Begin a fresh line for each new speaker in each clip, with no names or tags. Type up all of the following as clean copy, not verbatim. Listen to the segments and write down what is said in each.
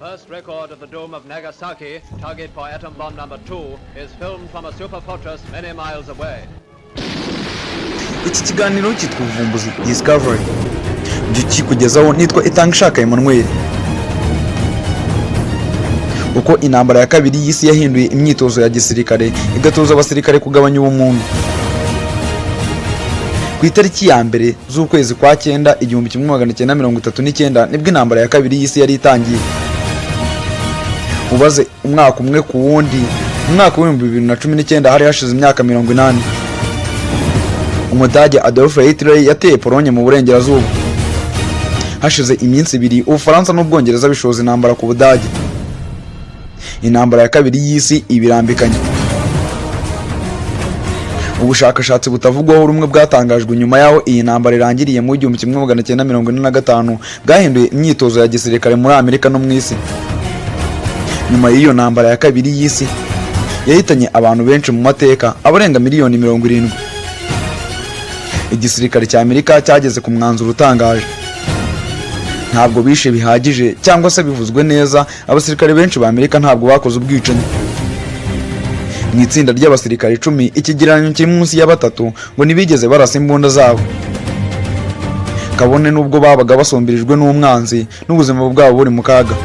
First record of the doom of Nagasaki, target for atom bomb number 2, is filmed from a super fortress many miles away.
Iki kiganiro cyitwa Ubuvumbuzi Discovery. Njye ukikugezaho nitwa Itangishaka Emmanuel. Uko intambara ya kabiri y'isi yahinduye imyitozo ya gisirikare, igatoza abasirikare kugabanya ubumuntu. Ku itariki ya 1 z'ukwezi kwa cyenda 1939, nibwo intambara ya kabiri y'isi yari itangiye. Ubaze umwaka umwe ku wundi, mu mwaka wa 2019 hari hashize imyaka 80. Umudage Adolf Hitler yateye Polonye mu burengerazuba. Hashize iminsi 2, Ubufaransa n'Ubwongereza bishoza intambara ku Budage. Intambara ya kabiri y'isi ibirambikanye. Ubushakashatsi butavugwaho rumwe bwatangajwe nyuma y'aho iyi ntambara irangiriye mu 1945 bwahinduye imyitozo ya gisirikare muri Amerika no mu isi. Nyuma y'iyo ntambara ya kabiri y'isi yahitanye abantu benshi mu mateka, abarenga miliyoni 70, igisirikare cya Amerika cyageze ku mwanzuro utangaje: ntabwo bishe bihagije, cyangwa se bivuzwe neza, abasirikare benshi ba Amerika ntabwo bakoze ubwicanyi. Mu itsinda ry'abasirikare 10, ikigereranyo kiri munsi ya batatu ngo ntibigeze barasa imbunda zabo, kabone n'ubwo babaga basumbirijwe n'umwanzi n'ubuzima bwabo buri mu kaga.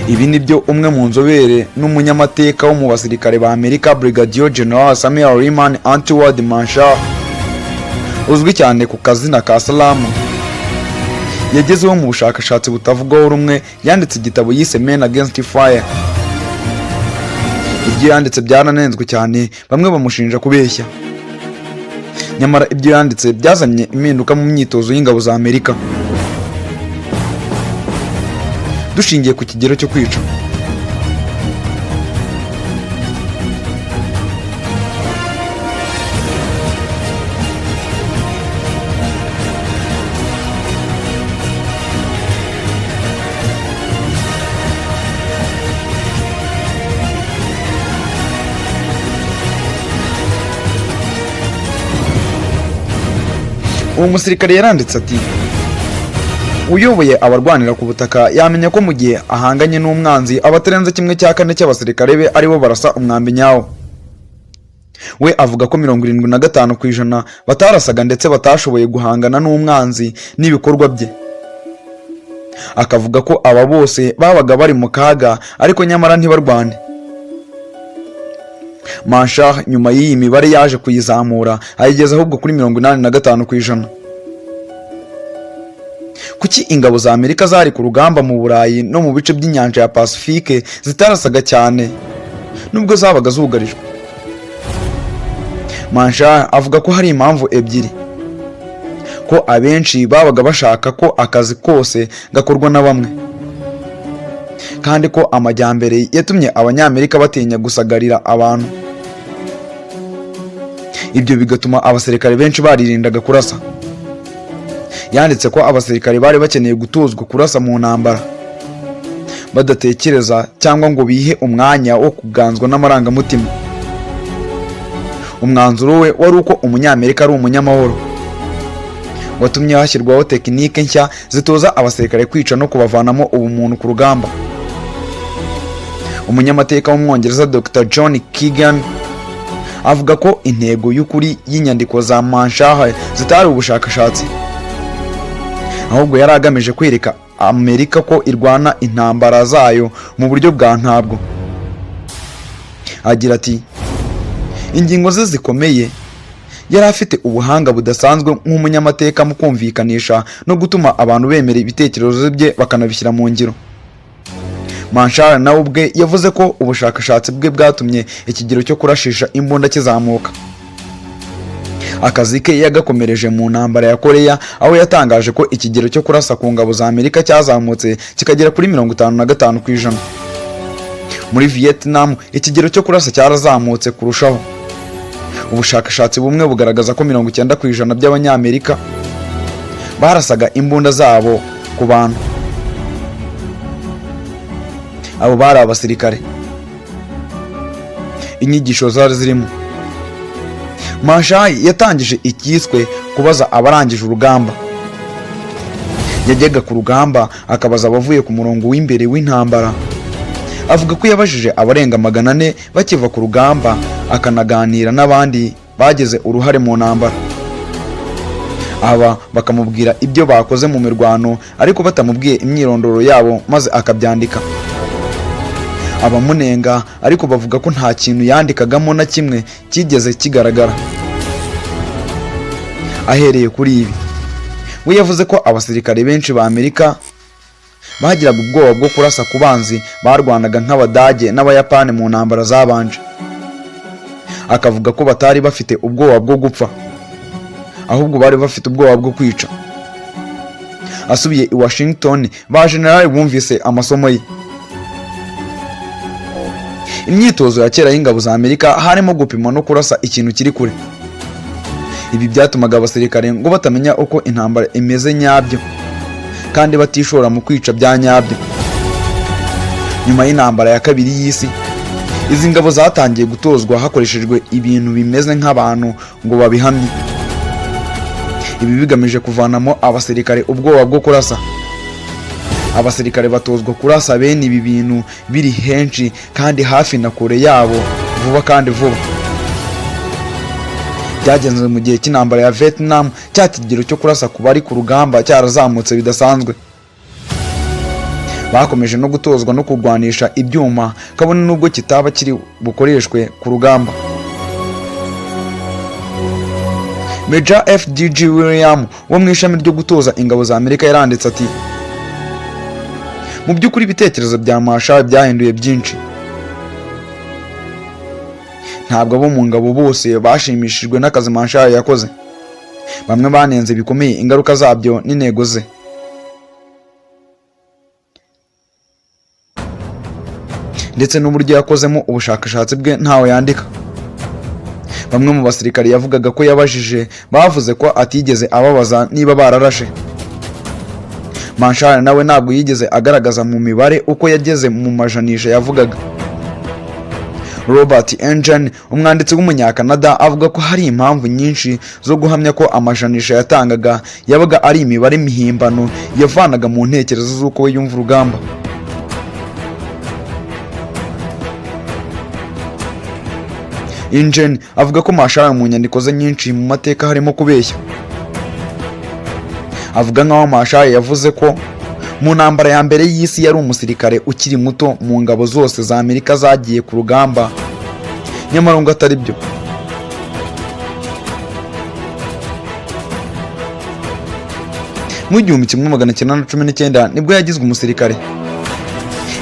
Ibi ni byo umwe mu nzobere n'umunyamateka wo mu basirikare ba Amerika, Brigadier General Samuel Lyman Atwood Marshall, uzwi cyane ku kazina ka Salamu, yagezeho mu bushakashatsi butavugwaho rumwe. Yanditse igitabo yise Men Against Fire. Ibyo yanditse byaranenzwe cyane, bamwe bamushinja kubeshya. Nyamara ibyo yanditse byazanye impinduka mu myitozo y'ingabo za Amerika. Dushingiye ku kigero cyo kwica, uwo musirikare yaranditse ati: "Uyoboye abarwanira ku butaka yamenya ko mu gihe ahanganye n'umwanzi, abatarenze 1/4 cy'abasirikare be aribo barasa umwambi nyawo." We avuga ko 75% batarasaga, ndetse batashoboye guhangana n'umwanzi n'ibikorwa bye. Akavuga ko aba bose babaga bari mu kaga, ariko nyamara ntibarwane. Marshall nyuma y'iyi mibare yaje kuyizamura, ayigeza ahubwo kuri 85%. Kuki ingabo za Amerika zari ku rugamba mu Burayi no mu bice by'inyanja ya Pacifique zitarasaga cyane nubwo zabaga zugarijwe? Marshall avuga ko hari impamvu ebyiri: ko abenshi babaga bashaka ko akazi kose gakorwa na bamwe, kandi ko amajyambere yatumye Abanyamerika batinya gusagarira abantu. Ibyo bigatuma abasirikare benshi baririndaga kurasa. Yanditse ko abasirikare bari bakeneye gutozwa kurasa mu ntambara badatekereza cyangwa ngo bihe umwanya wo kuganzwa n'amarangamutima. Umwanzuro we wari uko Umunyamerika ari umunyamahoro, watumye hashyirwaho tekinike nshya zitoza abasirikare kwica no kubavanamo ubumuntu ku rugamba. Umunyamateka w'Umwongereza Dr John Keegan avuga ko intego y'ukuri y'inyandiko za Marshall zitari ubushakashatsi, ahubwo yari agamije kwereka Amerika ko irwana intambara zayo mu buryo bwa ntabwo. Agira ati: "Ingingo ze zikomeye, yari afite ubuhanga budasanzwe nk'umunyamateka mu kumvikanisha no gutuma abantu bemera ibitekerezo bye bakanabishyira mu ngiro." Marshall nawe ubwe yavuze ko ubushakashatsi bwe bwatumye ikigero cyo kurashisha imbunda kizamuka. Akazi ke yagakomereje mu ntambara ya Koreya, aho yatangaje ko ikigero cyo kurasa ku ngabo za Amerika cyazamutse kikagera kuri 55%. Muri Vietnam ikigero cyo kurasa cyarazamutse kurushaho. Ubushakashatsi bumwe bugaragaza ko 90% by'Abanyamerika barasaga imbunda zabo ku bantu. Abo bari abasirikare. Inyigisho zari zirimo: Marshall yatangije icyiswe kubaza abarangije urugamba. Yajyaga ku rugamba akabaza abavuye ku murongo w'imbere w'intambara. Avuga ko yabajije abarenga 400 bakiva ku rugamba, akanaganira n'abandi bagize uruhare mu ntambara. Aba bakamubwira ibyo bakoze mu mirwano, ariko batamubwiye imyirondoro yabo, maze akabyandika. Abamunenga ariko bavuga ko nta kintu yandikagamo na kimwe cyigeze kigaragara. Ahereye kuri ibi, we yavuze ko abasirikare benshi ba Amerika bagiraga ubwoba bwo kurasa ku banzi barwanaga, nk'Abadage n'Abayapani mu ntambara zabanje. Akavuga ko batari bafite ubwoba bwo gupfa, ahubwo bari bafite ubwoba bwo kwica. Asubiye i Washington, ba generali bumvise amasomo ye. Imyitozo ya kera y'ingabo za Amerika harimo gupima no kurasa ikintu kiri kure. Ibi byatumaga abasirikare ngo batamenya uko intambara imeze nyabyo, kandi batishora mu kwica bya nyabyo. Nyuma y'intambara ya kabiri y'isi, izi ngabo zatangiye gutozwa hakoreshejwe ibintu bimeze nk'abantu ngo babihamye. Ibi bigamije kuvanamo abasirikare ubwoba bwo kurasa. Abasirikare batozwa kurasa bene ibi bintu biri henshi kandi hafi na kure yabo, vuba kandi vuba. Byagenze mu gihe cy'intambara ya Vietnam, cya kigero cyo kurasa ku bari ku rugamba cyarazamutse bidasanzwe. Bakomeje no gutozwa no kurwanisha ibyuma, kabone n'ubwo kitaba kiri bukoreshwe ku rugamba. Major FDG William wo mu ishami ryo gutoza ingabo za Amerika yaranditse ati: "Mu by'ukuri ibitekerezo bya Marshall byahinduye byinshi." Ntabwo abo mu ngabo bose bashimishijwe n'akazi Marshall yakoze. Bamwe banenze bikomeye ingaruka zabyo n'intego ze, ndetse n'uburyo yakozemo ubushakashatsi bwe ntawe yandika. Bamwe mu basirikare yavugaga ko yabajije bavuze ko atigeze ababaza niba bararashe. Marshall nawe ntabwo yigeze agaragaza mu mibare uko yageze mu majanisha yavugaga. Robert Engen, umwanditsi w'Umunyakanada, avuga ko hari impamvu nyinshi zo guhamya ko amajanisha yatangaga yabaga ari imibare mihimbano yavanaga mu ntekerezo z'uko we yumva urugamba. Engen avuga ko Marshall mu nyandiko ze nyinshi mu mateka harimo kubeshya. Avuga nk'aho Marshall yavuze ko mu ntambara ya mbere y'isi yari umusirikare ukiri muto mu ngabo zose za Amerika zagiye ku rugamba, nyamara ngo atari byo. Mu 1919 nibwo yagizwe umusirikare.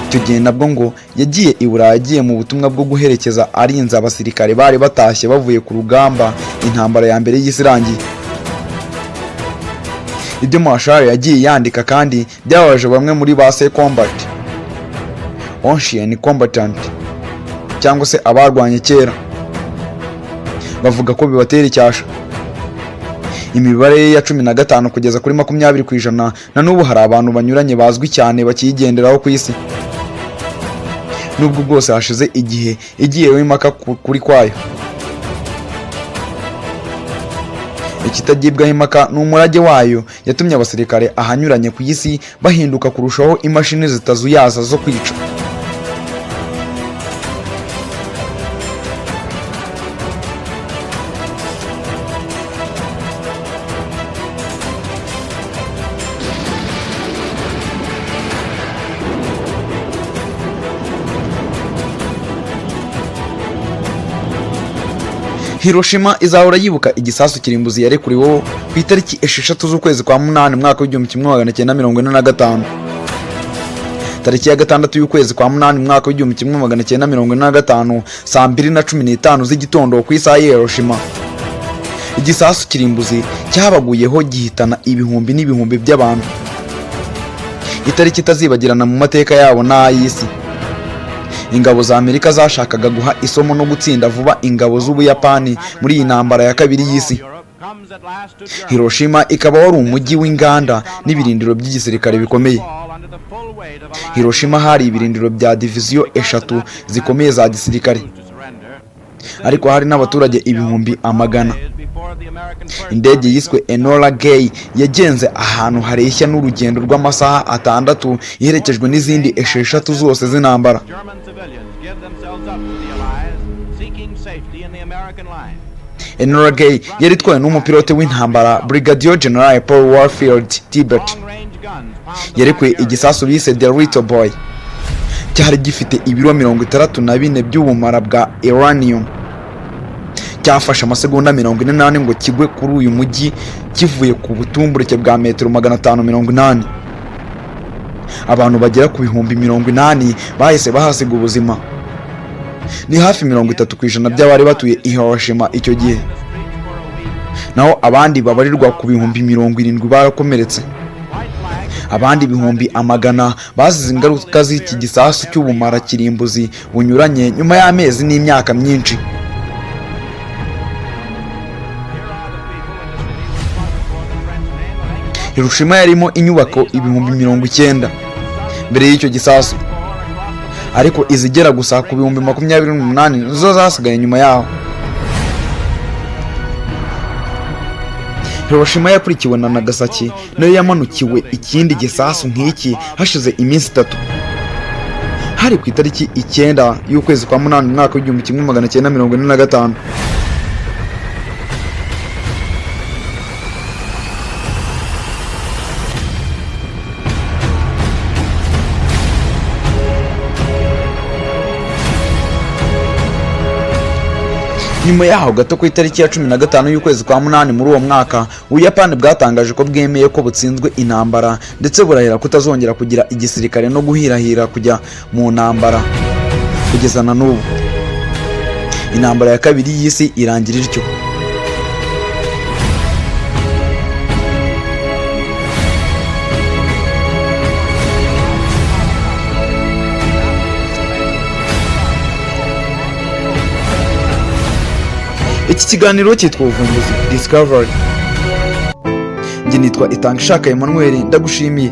Icyo gihe nabwo ngo yagiye i Burayi, agiye mu butumwa bwo guherekeza arinze abasirikare bari batashye bavuye ku rugamba intambara ya mbere y'isi irangiye. Ibyo Marshall yagiye yandika kandi byababaje bamwe muri ba se combat, ancien combattant, cyangwa se abarwanye kera, bavuga ko bibatera icyasha. Imibare ye ya 15 kugeza kuri 20%, na n'ubu hari abantu banyuranye bazwi cyane bakiyigenderaho ku isi, nubwo bwose hashize igihe igiyeho impaka kuri kwayo. Ikitagibwaho impaka ni umurage wayo yatumye abasirikare ahanyuranye ku isi bahinduka kurushaho imashini zitazuyaza zo kwica. Hiroshima izahora yibuka igisasu kirimbuzi yarekuriweho ku itariki 6 z'ukwezi kwa munani, mwaka w'1945. Tariki ya 6 y'ukwezi kwa munani, mwaka w'1945, saa 2:15 z'igitondo ku isaha y'i Hiroshima, igisasu kirimbuzi cyabaguyeho gihitana ibihumbi n'ibihumbi by'abantu. Itariki itazibagirana mu mateka yabo n'ay'isi. Ingabo za Amerika zashakaga guha isomo no gutsinda vuba ingabo z'Ubuyapani muri iyi ntambara ya kabiri y'isi. Hiroshima ikaba wari umujyi w'inganda n'ibirindiro by'igisirikare bikomeye. Hiroshima hari ibirindiro bya diviziyo eshatu zikomeye za gisirikare. ariko hari n'abaturage ibihumbi amagana. Indege yiswe Enola Gay yagenze ahantu hareshya n'urugendo rw'amasaha 6, iherekejwe n'izindi 6 zose z'intambara.
German civilians give themselves up to the Allies, seeking safety in the American lines.
Enola Gay yari itwawe n'umupilote w'intambara, Brigadier General Paul Warfield Tibet.
Long-range guns pound the
Yarekuye
back area.
igisasu bise The Little Boy, cyari gifite ibiro 64 by'ubumara bwa uranium. Cyafashe amasegonda 44 ngo kigwe kuri uyu mujyi kivuye ku butumburuke bwa metero 580. Abantu bagera ku 80,000 bahise bahasiga ubuzima, ni hafi 30% by'abari batuye i Hiroshima icyo gihe.
The streets for a week.
Naho abandi babarirwa ku 70,000 barakomeretse.
White flags
Abandi ibihumbi amagana bazize ingaruka z'iki gisasu cy'ubumara kirimbuzi bunyuranye nyuma y'amezi n'imyaka myinshi.
Here are the people in the city responsible for the French name of
Hiroshima yarimo inyubako 90,000 mbere y'icyo gisasu, ariko izigera gusa ku 28,000 nizo zasigaye nyuma yaho. Hiroshima yakurikiwe na Nagasaki, nayo yamanukiwe ikindi gisasu nk'iki hashize iminsi 3. Hari ku itariki 9 y'ukwezi kwa munani, umwaka w'1945. Nyuma yaho gato, ku itariki ya 15 y'ukwezi kwa munani muri uwo mwaka, Ubuyapani bwatangaje ko bwemeye ko butsinzwe intambara, ndetse burahira kutazongera kugira igisirikare no guhirahira kujya mu ntambara kugeza na n'ubu. Intambara ya kabiri y'isi irangira ityo. Iki kiganiro cyitwa Ubuvumbuzi Discovery. Njye nitwa Itanga Ishaka Emmanuel, ndagushimiye.